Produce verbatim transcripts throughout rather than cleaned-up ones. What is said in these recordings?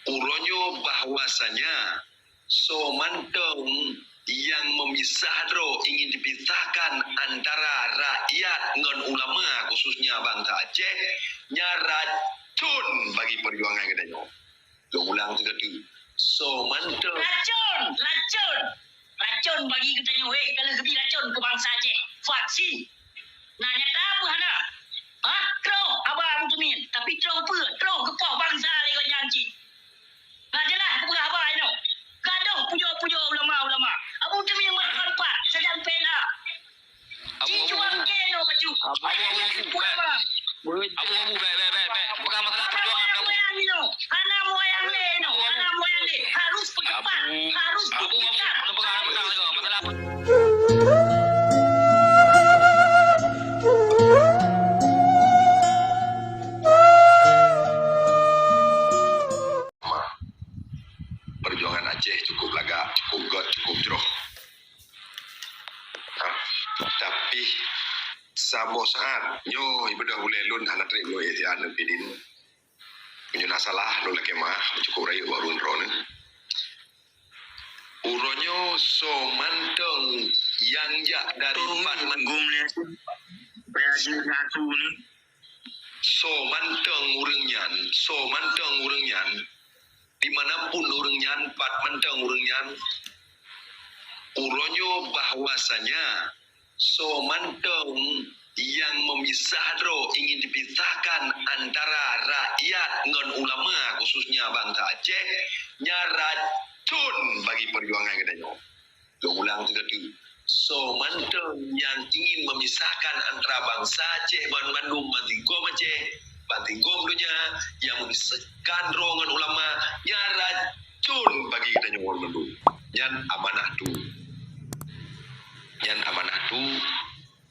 Uroe nyoe bahwasanya soe mantong nyang meumisah droe ingin dipisahkan antara rakyat ngon ulama, khususnya bansa Aceh, nyan racun bagi perjuangan geutanyoe. Lôn ulang sigoe teuk. Soe mantong. Racun, racun. Racun bagi geutanyoe, weh, ka lheueh geubi racun keu bansa Aceh. Vaksin. Na nyata peue hana? Hah? Troh haba Abu Tumin. Tapi troh peue? Troh geupoh bansa lé gobnyan cit. Na jeulaih geupeugah haba inoe. Gadoh pujoe-pujoe ulama-ulama. Abu Tumin meurumpok sajan pena. Abu, Abu, Abu. Abu, Abu, Abu, baik. Abu, Abu, baik, baik, baik, baik. Pegang masalah perjuangan, Abu. Hana moyang lé, no. Hana moyang lé. Harus percepat. Abu, harus Abu, Abu, dibuka. Hana pegang, hana pegang lagi. Masalah per- Perjuangan Aceh cukup lagak, cukup göt, cukup jroh. Tapi saboh saat nyoe ibadah ulée lôn hana treb lôn ikhtiar neubidin. Meunyoe na salah lôn lakée maah, cukup rayeuk bak ureuëng droeneuh. Uroe nyoe soe mantong nyang jak dari pat mantong. Soe mantong ureuëng nyan, soe mantong ureuëng nyan, dimanapun ureuëng nyan, pat mantong ureuëng nyan, uroe nyoe bahwasanya soe mantong nyang meumisah droe ingin dipisahkan antara rakyat ngon ulama, khususnya bansa Aceh, nyan racun bagi perjuangan geutanyoe. Lôn ulang sigoe teuk. Soe mantong nyang ingin memisahkan antara bansa Aceh banmandum, bansigom Aceh, bansigom donya, nyang memisahkan droe ngon ulama, nyan racun bagi geutanyoe banmandum. Nyan amanah tu. Nyan amanah tu.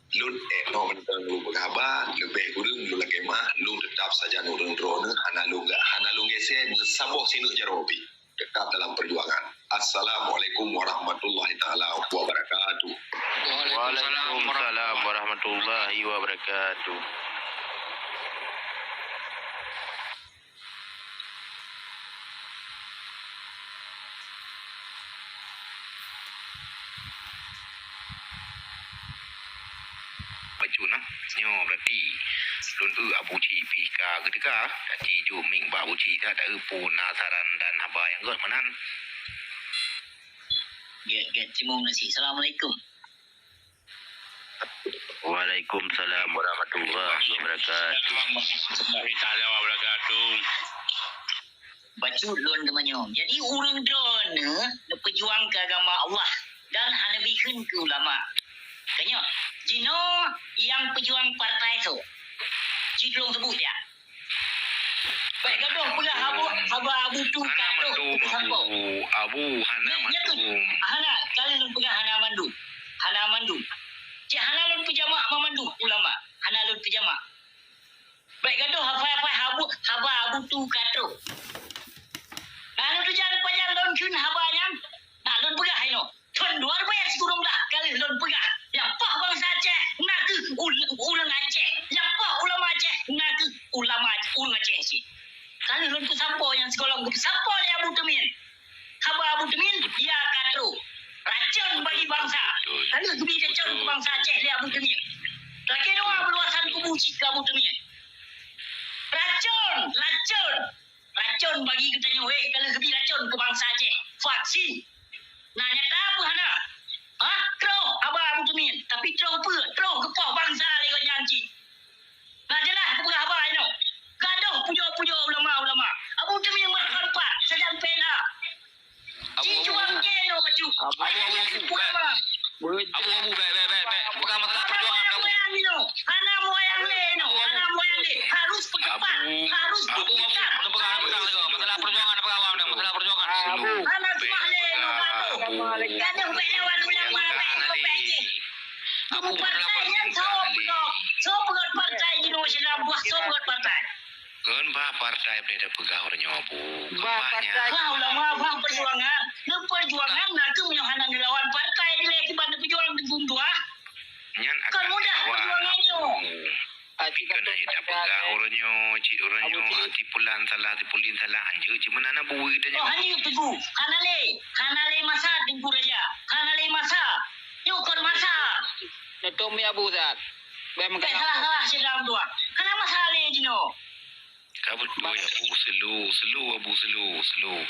Lôn ék noe mantong lôn peugah haba, leubeh kureueng lôn lakée maah, lôn teutap sajan ureuëng droeneuh, hana lôn ga-, hana lôn geusé meusaboh sineuk jaroe pih. Tetap dalam perjuangan. Assalamualaikum warahmatullahi taala wabarakatuh. Waalaikumsalam warahmatullahi wabarakatuh. Bacut nah. Nyoe berarti lôn eu Abu Cik pih ka geuteuka. Aci jok mik bak Abu Cik, tak taeu peue na saran dan haba nyang gét meunan. Gét, gét, timong nasi. Assalamualaikum. Waalaikumsalam warahmatullahi wabarakatuh. Warahmatullahi taala wabarakatuh. Bacut lôn teumanyong. Jadi, ureuëng droeneuh neupeujuang keu agama Allah dan hana bikheun keu ulama. Tanyoe, jinoe nyang peujuang partai soe? Cit lôn seubut ya. Baik, gadoh peugah Abu, Abu, Abu tu hana gadoh mandum, peugah Abu. Abu hana mandum. Hana, kali lôn peugah hana mandum. Hana mandum. Cit hana lôn peujamak mandum ulama. Hana lôn peujamak. Baik gadoh hafai-hafai habu, haba Abu tu ka troh. Lalu tujan pajan lôn kheun haba nyan, nak lôn peugah inoe. Thon dua ribèe sikureueng blah ka lheueh lôn peugah, nyang poh bansa Aceh na kheueh ul-, ureuëng Aceh, nyang poh ulama Aceh na kheueh ulama ureuëng Aceh cit. Ka lheueh lôn peusampoe nyang sigohlom peusampoe lé Abu Teumin. Haba Abu Teumin, ya ka troh. Racun bagi bansa. Ka lheueh geubi racun keu bansa Aceh lé Abu Teumin. Lakée doa beuluasan kubu cit keu Abu Teumin. Racun, racun. Racun bagi geutanyoe, weh, ka lheueh geubi racun keu bansa Aceh. Vaksin. Na nyata peue hana? Hah? Troh haba Abu Teumin. Tapi troh peue? Troh geupoh bansa lé gobnyan cit. Nah, jeulaih kupeugah haba inoe. Gadoh pujoe-pujoe ulama-ulama. Abu Teumin meurumpok sajan pena. Abu, Abu, Abu. Abu, Abu, Abu. Abu, Abu, baik, baik, baik, baik. Pegang masalah perjuangan, Abu. Hana moyang lé, no. Hana moyang lé. Harus percepat. Abu, harus Abu, Abu. Dibuka. Pegang, pegang, pegang. Masalah perjuangan, pegang, pegang. Masalah perjuangan. Abu. Hana seumah lé, no, Abu. Gadoh, gadoh, lawan ulama, baik, baik. Abu, partai nyan soe peugot, soe peugot partai di Indonesia, buah soe peugot partai. Kon bah partai boleh tapeugah uroe nyoe, Bu. Bah partai. Bah ulama, bah perjuangan. Neu perjuangan na kheueh meunyoe hana neulawan partai dilèe kiban neuperjuang deungon tuah. Nyan akan mudah perjuangan nyoe. Tapi kan hana tapeugah uroe nyoe, cit uroe nyoe, Abu Cik. Tipulan salah, Tipulin salah, anjeuet cit meunan Abu geutanyoe. Oh, hana teungku. Hana lé. Hana lé masa teungku raja. Hana lé masa. Nyoe kon masa. Neutôp mi Abu Zat. Bèk meukeunong. Salah-salah sidang dua. Hana masa lé jinoe. Ka beutôi, Abu, slow, slow, Abu, slow, slow.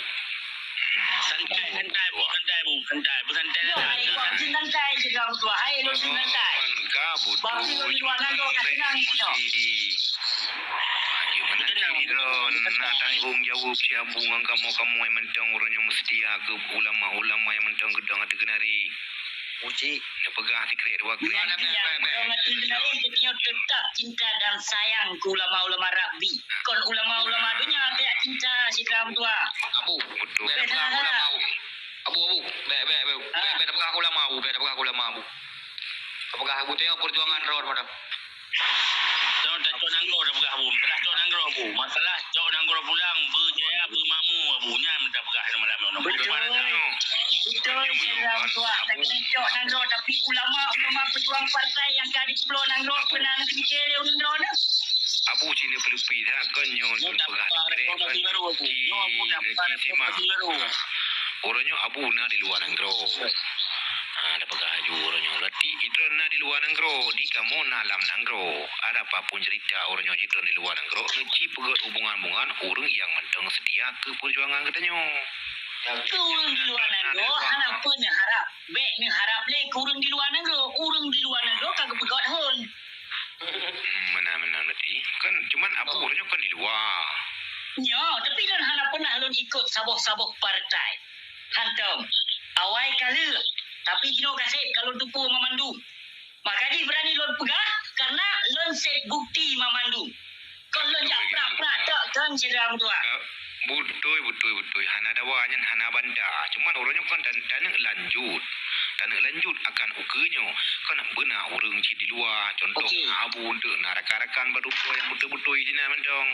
Santai, santai, Bu, santai, Bu, santai, Bu, santai. Yo, hai, Abu, santai je, Abu, hai, lo, santai. Ka beutôi. Bapak lo di luar nanggroe ka tenang, gitu. Ayo, mana tenang, Ron? Nak tanggung jawab si Abu ngon kamoe-kamoe nyang mantong ureueng nyang meusetia keu ulama-ulama nyang mantong geudong ateueh geunari. Uji. Neupeugah sikrek dua krek. Nyan, nyan, nyan, nyan. Ureueng ateueh geunari, nyoe teutap cinta dan sayang keu ulama-ulama Rabbi. Kon ulama-ulama donya tajak cinta sidroe meutuah. Abu, bèk tapeugah ulama, Abu. Abu, Abu, bèk, bèk, bèk, bèk, bèk tapeugah ulama, Abu, bèk tapeugah ulama, Abu. Tapeugah Abu tengok perjuangan droe padahai. Cok, cok nanggroe tapeugah, Abu. Masalah cok nanggroe, Abu. Masalah cok nanggroe pulang, beujaya, beumakmu, Abu. Nyan tapeugah malam nyoe. Beutôi. Beutôi, Syedara Meutuah. Tapi cok nanggroe, tapi ulama, ulama pejuang partai nyang ka dipeubloe nanggroe, peue na neupiké lé ureueng droeneuh? Abu cit neupeuleupi that, kon nyoe neupeugah sikrek, kon. Nyoe Abu dapat reformasi baru. Uroe nyoe Abu na di luwa nanggroe. Ha, tapeugah laju uroe nyoe. Berarti droe na di luwa nanggroe, di kamoe na lam nanggroe. Adapun cerita uroe nyoe jidroe di luwa nanggroe, neuci peugöt hubungan-hubungan ureueng nyang mantong seutia keu peujuangan geutanyoe. Keu ureueng di luwa nanggroe, hana peue neuharap. Bèk neuharap lé keu ureueng di luwa nanggroe. Ureueng di luwa nanggroe ka geupeugöt hon. Hmm, meunan, meunan berarti. Kan, cuman Abu uroe nyoe kan di luwa. Nyoe, tapi lôn hana peunah lôn ikot saboh-saboh partai. Hantom. Awai ka lheueh. Tapi jinoe ka sép ka lôn tupue mamandum. Maka jih beurani lôn peugah, karena lôn sép bukti mamandum. Kon lôn jak prak-prak tok kon sidroe meutuah. Beutôi, beutôi, beutôi. Hana dawa nyan, hana banta. Cuman uroe nyoe kan tan-, taneuk lanjut. Taneuk lanjut akan ukeue nyoe. Kan beuna ureueng cit di luwa. Contoh, Abu, enteuk na rakan-rakan baru nyang beutôi-beutôi sinan mantong.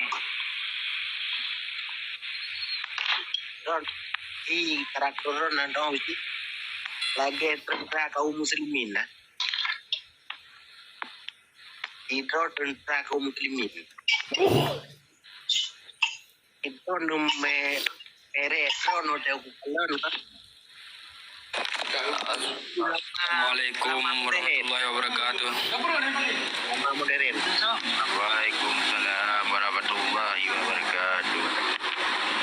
Ron, i karakter Ron na dong cit lagèe teuntra kaum muslimin, nah. Sidroe teuntra kaum muslimin. Sidroe neumè pèrè droe nyoe teuh kalon, kan? Assalamualaikum warahmatullahi wabarakatuh. Waalaikumsalam warahmatullahi wabarakatuh.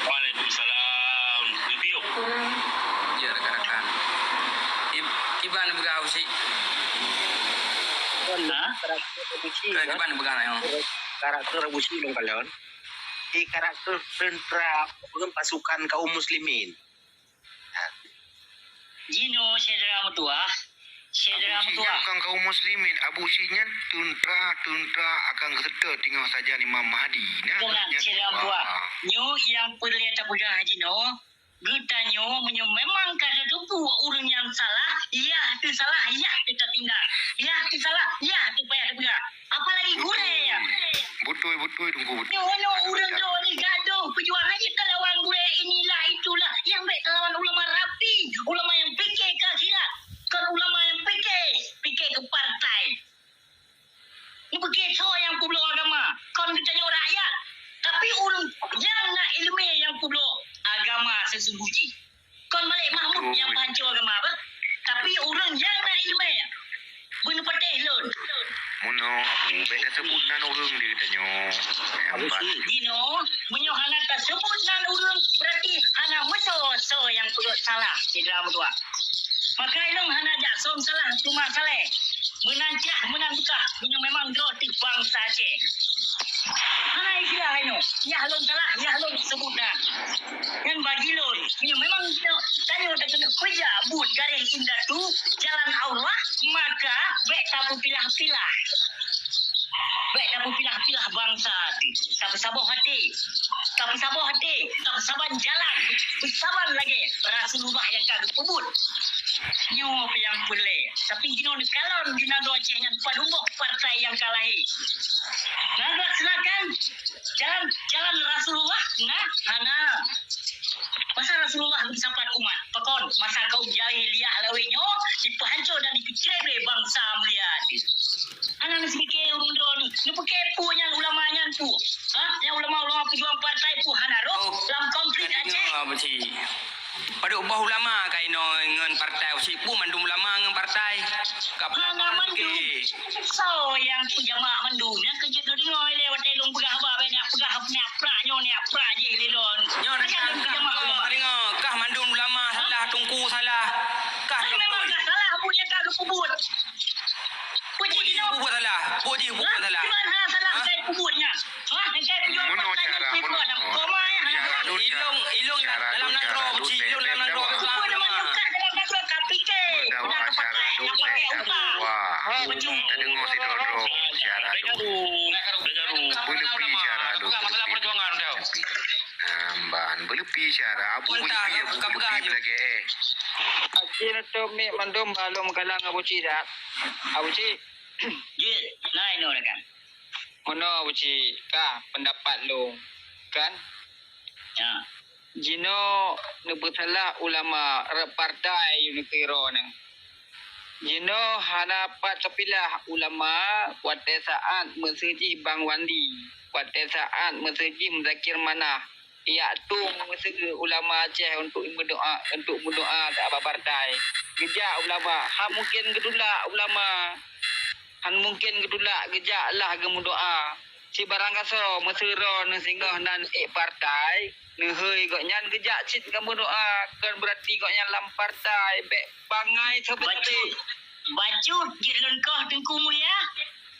Waalaikumsalam. Review. Ya, rakan-rakan. Ib-, kiban peugah Abu Syik. Nah, karakter Abu Syik, kan? Kiban peugah nyoe. Karakter Abu Syik lôn kalon. Di karakter teuntra pasukan kaum muslimin. Jinoe syedara meutuah, syedara meutuah. Abu Syik nyan kon kaum muslimin, Abu Syik nyan teuntra-teuntra akan geuseutôt teungoh sajan Imam Mahdi. Nah, syedara meutuah. Nyoe nyang peureulèe tapeugah jinoe, geutanyoe meunyoe memang ka tateupeue ureueng nyang salah, yah teusalah, yah teutatindang, yah teusalah, yah teupayah teupeugah. Apalagi gurèe nyan. Beutôi, beutôi, Teungku, beutôi. Nyoe, nyoe ureueng droe ni gadoh peujuangan jih talawan gurèe inilah itulah. Nyang bèk talawan ulama rapi, ulama nyang pike keu akhirat. Kon ulama nyang pike, pike keu partai. Nyang pike soe nyang peubloe agama, kon geutanyoe rakyat. Tapi ureueng nyang na ileumèe nyang peubloe agama sesungguh jih. Kon Malik Mahmud nyang peuhanco agama beuh. Tapi ureueng nyang na ileumèe beuneupatéh lôn. Meunoe, Abu, bèk taseubut nan ureueng di geutanyoe. Jinoe, meunyoe hana taseubut nan ureueng, berarti hana meusoe-soe nyang peugöt salah, syedara meutuah. Maka ilôn hana jak som salah teuma saleh. Meunan cah, meunan beukah, meunyoe memang droe teuh bansa Aceh. Hana istilah inoe, yah lôn salah, yah lôn seubut nan. Nyan bagi lôn, meunyoe memang tanyoe takeuneuk peujak buet garéh indatu jalan Allah, maka bèk tapeupilah-pilah. Bèk tapeupilah-pilah bansa teuh. Tapeusaboh até. Tapeusaboh até. Tapeusaban jalan. Peusaban lagèe Rasulullah nyang ka geupeubuet. Nyoe pih nyang peureulèe. Tapi jinoe neukalon di nanggroe Aceh nyan padum boh partai nyang ka lahé. Nah, laksanakan jalan, jalan Rasulullah, nah, hana. Masa Rasulullah geusapat umat, pakon masa kaum jahiliyah lawét nyoe jipeuhanco dan jipeucrém lé bansa mulia teuh. Nang sike ureuëng droeneuh. Neupeuke peue nyan ulama nyan peue? Ha? Nyang ulama-ulama peujuang partai peue hana roh lam konflik Aceh? Padub boh ulama ka inoe ngon partai, sipu mandum ulama ngon partai. Ka hana mandum. Soe nyang peujamaah mandum? Nyang keu jeuet deungoe lé watée lôn peugah haba, banyak peugah, banyak prak nyoe, banyak prak jih lé lôn. Nyoe deungoe, kah mandum ulama salah, teungku salah. Kah memang salah, buet nyang ka geupeubuet. Puji jih peubuet salah. Puji peubuet salah. Cuman hana salah, ha? Saya peubuet nyan. Ha? Saya peubuet. Meunoe cara, meunoe. Koma ya, hana salah. Ilong, ilong dalam nanggroe, puji ilong dalam nanggroe. Peubuet nyoe dalam nanggroe ka pike. Udah kepakai, nak pakai utak. Wah. Puji. Teudeungoe sidroe-droe syara tu. Beuleupie syara tu. Masalah perjuangan dah. Amban, beuleupie syara. Abu beuleupie, abu beuleupie lagée eh. Aci na tu mik mandum balom galang Abu Cik dah. Abu Cik. Jeuet, laén nyoe rakan. Meunoe Abu Cik, ka pendapat lôn, kan? Ya. Jinoe neupeusalah ulama rot partai Yunusiro nyan. Jinoe hana pat teupilah ulama watée saát meuseujih Bang Wandi, watée saát meuseujih Muzakir Manah, yak tueng meuseue ulama Aceh untuk meudoá, untuk meudoá bak partai. Geujak ulama, hana mungken geutulak ulama. Hana mungken geutulak, geujak lah geumeudoá. Sibarang gasoe meuseuro neusingoh nan ék partai, neuhôi gobnyan geujak cit geumeudoá, kon beurati gobnyan lam partai, bék bangai sabe-sabe. Bacut, bacut jih lôn koh Teungku Mulia.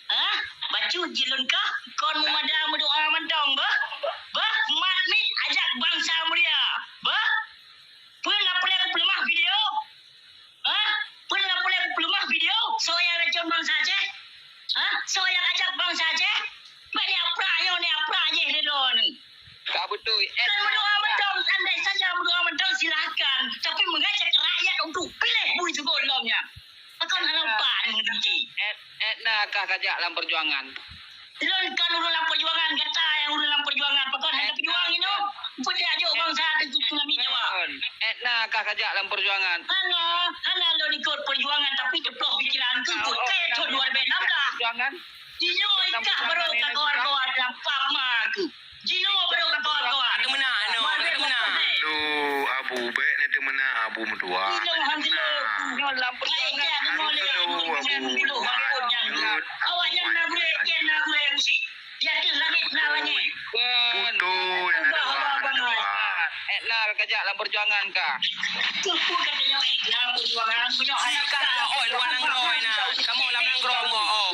Hah? Bacut jih lôn koh, kon meumada meudoá mantong, beuh? Beuh, mat mit ajak bansa mulia, beuh? Peue na peureulée kupeuleumah video? Hah? Peue na peureulée kupeuleumah video? Soe nyang racon bansa Aceh? Hah? Soe nyang ajak bansa Aceh? Bék ni aprak nyoe, ni aprak jih ni droeneuh. Ka beutôi. Kan meudoá mantong, andai saja meudoá mantong, silakan. Tapi mengajak rakyat untuk pilih bui jeugot lom nyan. Pakon hana pan ngon Tuti? Et, et na kah kajak lam perjuangan? Lôn kon ureuëng lam perjuangan, gata nyang ureuëng lam perjuangan. Pakon hana perjuang inoe? Peue tajok bansa teuh tsunami Jawa? Et na kah kajak lam perjuangan? Hana, hana lôn ikot perjuangan, tapi teuploh pikiran keu buet keu thon dua ribu enam belas. Perjuangan? Jinoe ikah baru ka gawar-gawar lam pap ma keuh. Jinoe baru ka gawar-gawar. Teumeunak, no, teumeunak. Lu Abu, bék na teumeunak Abu meutuah. Jinoe han jinoe. Nyoe lam perjuangan. Hai, Abu. Awak nyan na gurée, na gurée musik. Di ateueh langét na langét. Beutôi, na. Et na kajak lam perjuangan kah? Teupeu ka tanyoe ék lam perjuangan, meunyoe hana ka, oi, luwa nanggroe na. Kamoe lam nanggroe mo, oh.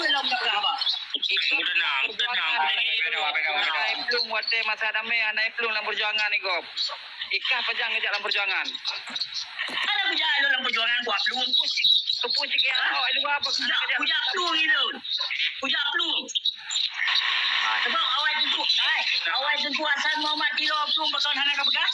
Teunang, teunang. Hana iplueng watée masa damé, hana iplueng lam perjuangan ni, Gob. Ikah pajan geujak lam perjuangan. Hana kujak lôn lam perjuangan, kuat plueng. Teupeu sikit, oh, luwa apa kujak, kujak plueng ilôn. Kujak plueng. Sebab awai teungku, ai, awai teungku Hasan Muhammad Tiro tu pakon hana ka peugah?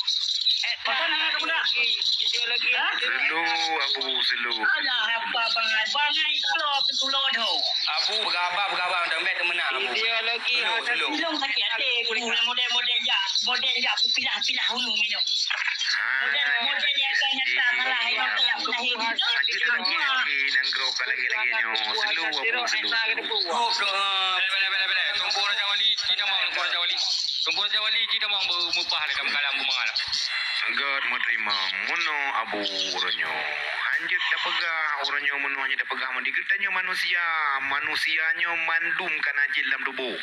Eh, pakon hana ka peugah? Video lagi. Ha? Slow, Abu, slow. Alah, apa bangai? Bangai slow tu tulon ho. Abu peugah apa, peugah apa, dah ambil teumeunak, Abu. Video lagi. Slow, slow. Ilong sakit hati, model-model jak, model jak pilah-pilah ulu minum. Model, model yang akan nyata malah yang lahir. Lagi nanggroe ka lagi-lagi nyoe. Slow, Abu, slow. Bela, bela, bela, bela. Tumpuk Raja Wali, cita mong, Tumpuk Raja Wali. Tumpuk Raja Wali, cita mong, beumupah dalam kalam bumangat. Gét meuteurimong, meunoe Abu uroe nyoe. Hanjeuet tapeugah uroe nyoe meunoe hanjeuet tapeugah mandi. Geutanyoe manusia, manusia nyoe mandum ka na jén lam tuboh.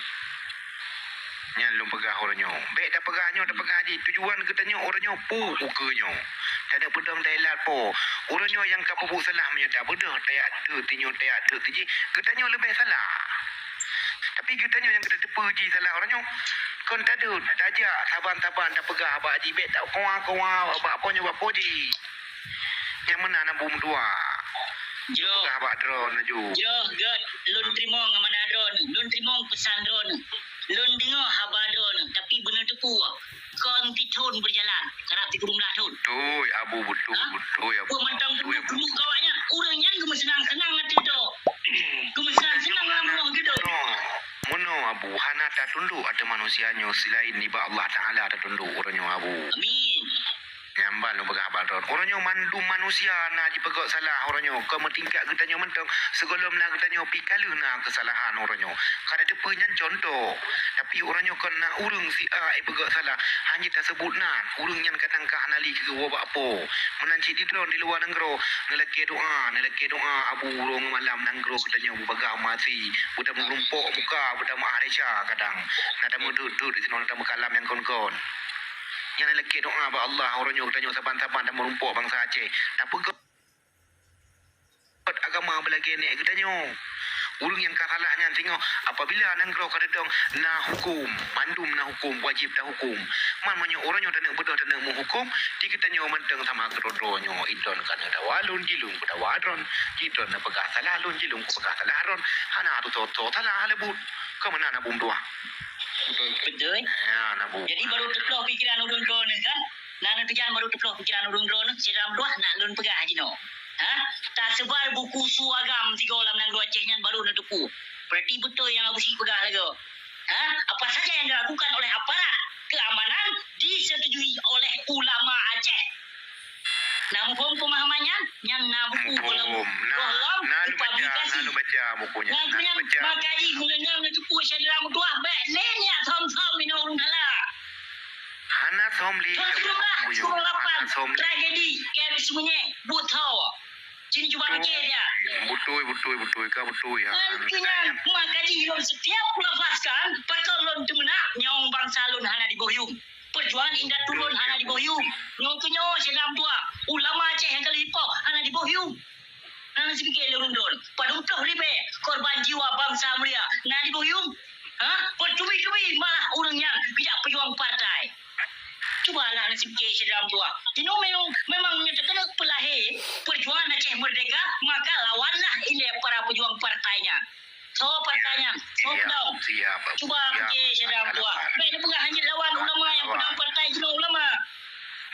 Nyan lôn peugah uroe nyoe. Bék tapeugah nyoe, tapeugah jih. Tujuan geutanyoe uroe nyoe peue ukeue nyoe. Taneuk peudong Thailand po. Uroe nyoe nyang ka peubuet salah meunyoe tabeudôh, tajak deuek tinyoe, tajak deuek tijih, geutanyoe leubeh salah. Tapi geutanyoe nyang geutateupeue jih salah uroe nyoe. Kon tadeuek, tajak saban-saban tapeugah bak jih, bék takoa-koa bak po nyoe bak po jih. Nyang meunan Abu meutuah. Jroh. Peugah bak droe laju. Jroh gét, lôn teurimong amanah droeneuh, lôn teurimong peusan droeneuh. Lôn deungoe haba droeneuh, tapi beuneuteupeu kon sithon beujalan, karab sikureueng blah thon. Beutôi, Abu, beutôi, beutôi, Abu. Peue mantong tunduk-tunduk keu awak nyan, ureuëng nyan geumeuseunang-seunang ateueh droe. Geumeuseunang-seunang lam rumoh geudoh. Meunoe, meunoe, Abu, hana tatundok ateueh manusia nyoe selain nibak Allah Taala tatundok uroe nyoe, Abu. Amin. Nyang Lôn peugah bak droe, uroe nyoe mandum manusia na jipeugét salah uroe nyoe, kon meutingkat geutanyoe mantong, sigohlom na geutanyoe pih ka lheueh na keusalahan uroe nyoe. Ka tateupeue nyan contoh. Tapi uroe nyoe kon na ureuëng si A ipeugét salah, hana jeuet taseubut nan, ureuëng nyan kadang ka hana li keu woe bak po. Meunan cit di droe di luwa nanggroe, neulakée doa, neulakée doa abu uroe ngon malam nanggroe geutanyoe beubagaih meuhase, beutameurumpok muka, beutameuah desya kadang. Na tameuduek-duek disinoe, na tameukalam nyang kon-kon. Nyan lakée doa bak Allah, uroe nyoe geutanyoe saban-saban tameurumpok bansa Aceh. Tapeugét agama beulagée nèk geutanyoe. Ureuëng nyang ka salah nyan singoh apabila nanggroe ka teudong na huköm, mandum na huköm, wajéb tahuköm. Man meunyoe uroe nyoe taneuk beudôh taneuk meuhuköm, di geutanyoe mantong sama keudroe-droe nyoe, idon ka neutawa lôn, jilôn kutawa droen, jidon neupeugah salah lôn, jilôn kupeugah salah droen, hana tutoe-toe salah leubut. Ka meunan na bum tuah. Beutôi. Ya, na bum. Jadi baru teuploh pikiran ureuëng droeneuh kan? Na neuteujan baru teuploh pikiran ureuëng droeneuh, sidroe dua nak lôn peugah jinoe. Ha? Taseubar buku su agam sigoe lam nanggroe Aceh nyan baru neuteupeue. Berarti beutôi nyang Abu Syik peugah lagée. Ha? Apa saja yang dilakukan oleh aparat keamanan disetujui oleh ulama Aceh. Na muphom pemahaman nyan? Nyan na buku gohlom, gohlom dipublikasi. Na lôn baca buku nyan. Nyan, maka jih meunyoe nyoe neuteupeue syedara meutuah, bék lé niat som-som inoe ureuëng hala. Hana som lé. Tahun seribu sembilan ratus sembilan puluh lapan, tragedi K R I Sungai, Butho. Cit cuba pikir ya. Beutôi, beutôi, beutôi. Ka beutôi ya. Nyan keuh nyan, maka jih lôn setiap kulafazkan, pakon lôn teumeunak, nyoe bansa lôn hana diboh yuem. Perjuangan indatu lôn hana diboh yuem. Nyoe keuh nyoe sidroe dua, ulama Aceh nyang ka lheueh ipoh hana diboh yuem. Hana sipike lé ureuëng droen. Padum ploh ribée korban jiwa bansa mulia na diboh yuem. Ha? Bertubi-tubi malah ureuëng nyan geujak peujuang partai. Cubalah nasib keu sidroe dua. Inoe memang, memang meunyoe teukeunong peulahé perjuangan Aceh Merdeka, maka lawanlah ilée para pejuang partai nyan. Soe partai nyan? Soe keudong? Cuba pikir sidroe dua. Bék neupeugah hana jeuet lawan ulama nyang keudong partai jinoe ulama.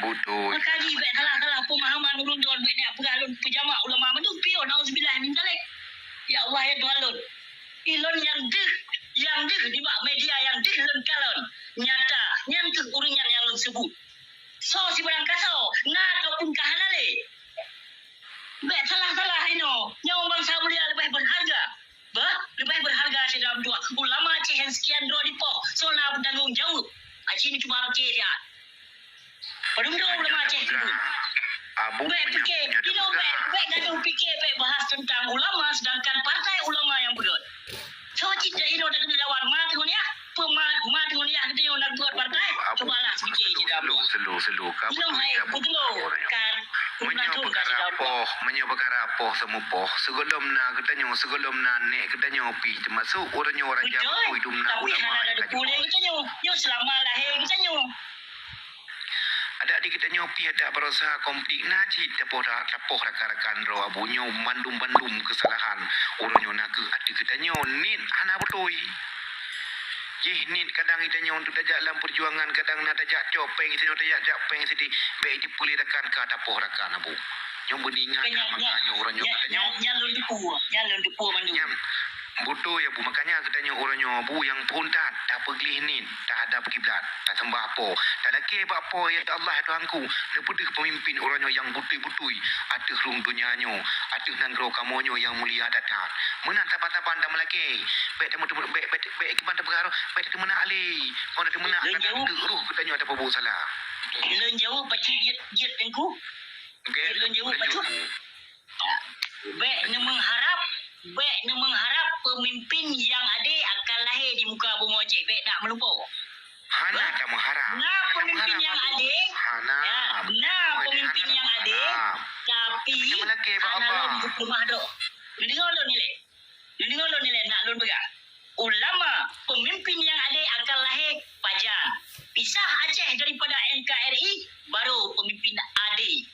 Beutôi. Maka jih bék salah-salah pemahaman ureuëng droen, bék neupeugah lôn peujamak ulama mandum piôh, nauzubillah min zalik. Ya Allah, ya Tuhan lôn. Ilôn nyang deuh, nyang deuh nibak media nyang deuh lôn kalon. Nyata, nyan keuh ureuëng nyan nyang lôn seubut. Soe sibarang kasoe, na ataupun ka hana lé. Bék salah-salah inoe. Nyoe bansa mulia leubeh berharga. Bah, leubeh berharga sidroe dua. Ulama Aceh nyang sekian droe dipoh, soe na bertanggung jawab. Aci cuba pikir ya. Padum droe ulama Aceh tu. Bék pikir, inoe bék, bék gadoh pikir, bék bahas tentang ulama, sedangkan partai ulama nyang beudôh. Soe cit inoe dak keuneuk lawan ma teungoh nyan? Peue ma, ma teungoh nyan geutanyoe na buet partai? Cubalah pikir cit dah. Slow, slow, slow. Inoe hai, beutôi. Kan, meunyoe peukara poh, meunyoe peukara poh seumupoh, sigohlom na geutanyoe, sigohlom na nèk geutanyoe pih teumasuk uroe nyoe raja beutôi dum na ulama nyang ka jeuet. Nyoe seulama lahé geutanyoe. Adak di geutanyoe pih adak barosa konflik na cit tapoh, tapoh rakan-rakan droe abu nyoe mandum-mandum keusalahan uroe nyoe na keuh ateueh geutanyoe niet hana beutôi. Jih niet kadang geutanyoe untuk tajak lam peujuangan kadang na tajak cok péng sinoe tajak cok péng sideh bék jipeulie rakan ka tapoh rakan abu. Nyoe beuningat nyoe uroe nyoe geutanyoe. Nyan lôn teupeu, nyan lôn teupeu mandum. Beutôi abu, makanya geutanyoe uroe nyoe abu nyang phon that tapeugleh niet. Tahadap kiblat, taseumbah Po, talakée bak Po, ya Allah Tuhanku, neupeudeuh peumimpin uroe nyoe nyang beutôi-beutôi ateueh rhueng donya nyoe, ateueh nanggroe kamoe nyoe nyang mulia that-that. Meunan saban-saban tameulakée, bék tameu-, bék, bék, bék kiban tapeugah roh, bék tateumeunak lé, kon tateumeunak kadang teuk roh geutanyoe tapeubuet salah. Lôn jaweueb bacut jeuet-jeuet Teungku. Lôn jaweueb bacut. Bék neumeuharab, bék neumeuharab peumimpin nyang adé akan lahé di muka bumoe Aceh. Bék dak meulumpoe. Hana tameuharab. Na peumimpin nyang adé, hana. Ya, na peumimpin nyang adé, tapi hana lom geupeulumah droe. Neudeungoe lôn ilée. Neudeungoe lôn ilée, nak lôn peugah. Ulama, peumimpin nyang adé akan lahé pajan. Pisah Aceh daripada N K R I, baru peumimpin adé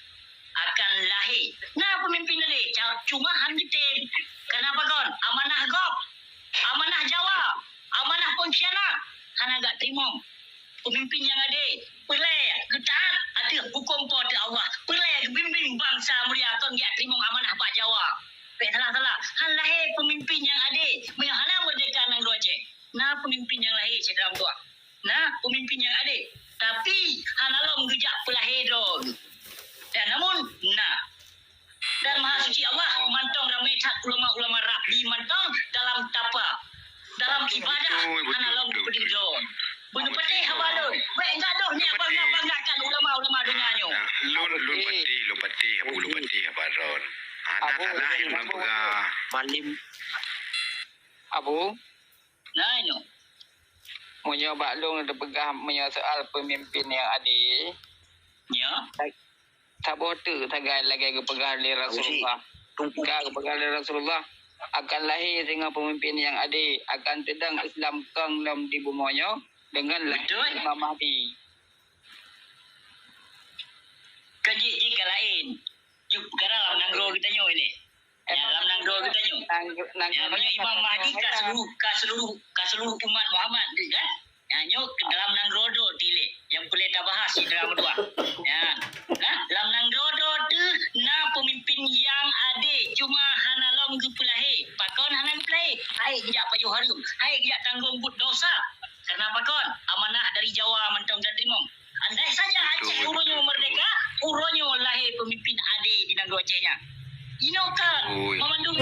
akan lahé. Na peumimpin adé, ca-, cuma han geutem. Kenapa kon? Amanah gob, amanah Jawa, amanah pengkhianat. Hana geuteurimong. Peumimpin nyang adé, peulée, geutaát. Alah, yang nak peugah. Malim. Abu? Nah, nyoe. Meunyoe bak lôn teupeugah meunyoe soal peumimpin nyang adé. Ya. Saboh teuk sagai lagèe geupeugah lé Rasulullah. Ka geupeugah lé Rasulullah, akan lahé singoh peumimpin nyang adé, akan teudong Islam kong lom di bumoe nyoe deungon lahé Imam Mahdi. Ka jih, jih ka laén. Jih peukara lam nanggroe geutanyoe ilèe. Ya, lam nanggroe geutanyoe. Ya, meunyoe Imam Mahdi ka seuluruh, ka seuluruh, ka seuluruh umat Muhammad tu kan? Ya, nyoe ke dalam nanggroe dok tilèe. Nyang peureulèe tabahas di dalam dua. Ya. Nah, lam nanggroe dok tu na peumimpin nyang adé, cuma hana lom geupeulahé. Pakon hana geupeulahé? Hai geujak pajoh hareuem, hai geujak tanggong buet dosa. Karena pakon? Amanah dari Jawa mantong ka teurimong. Andai saja Aceh uroe nyoe merdeka, uroe nyoe lahé peumimpin adé di nanggroe Aceh nyan. Inoe kan, mamandum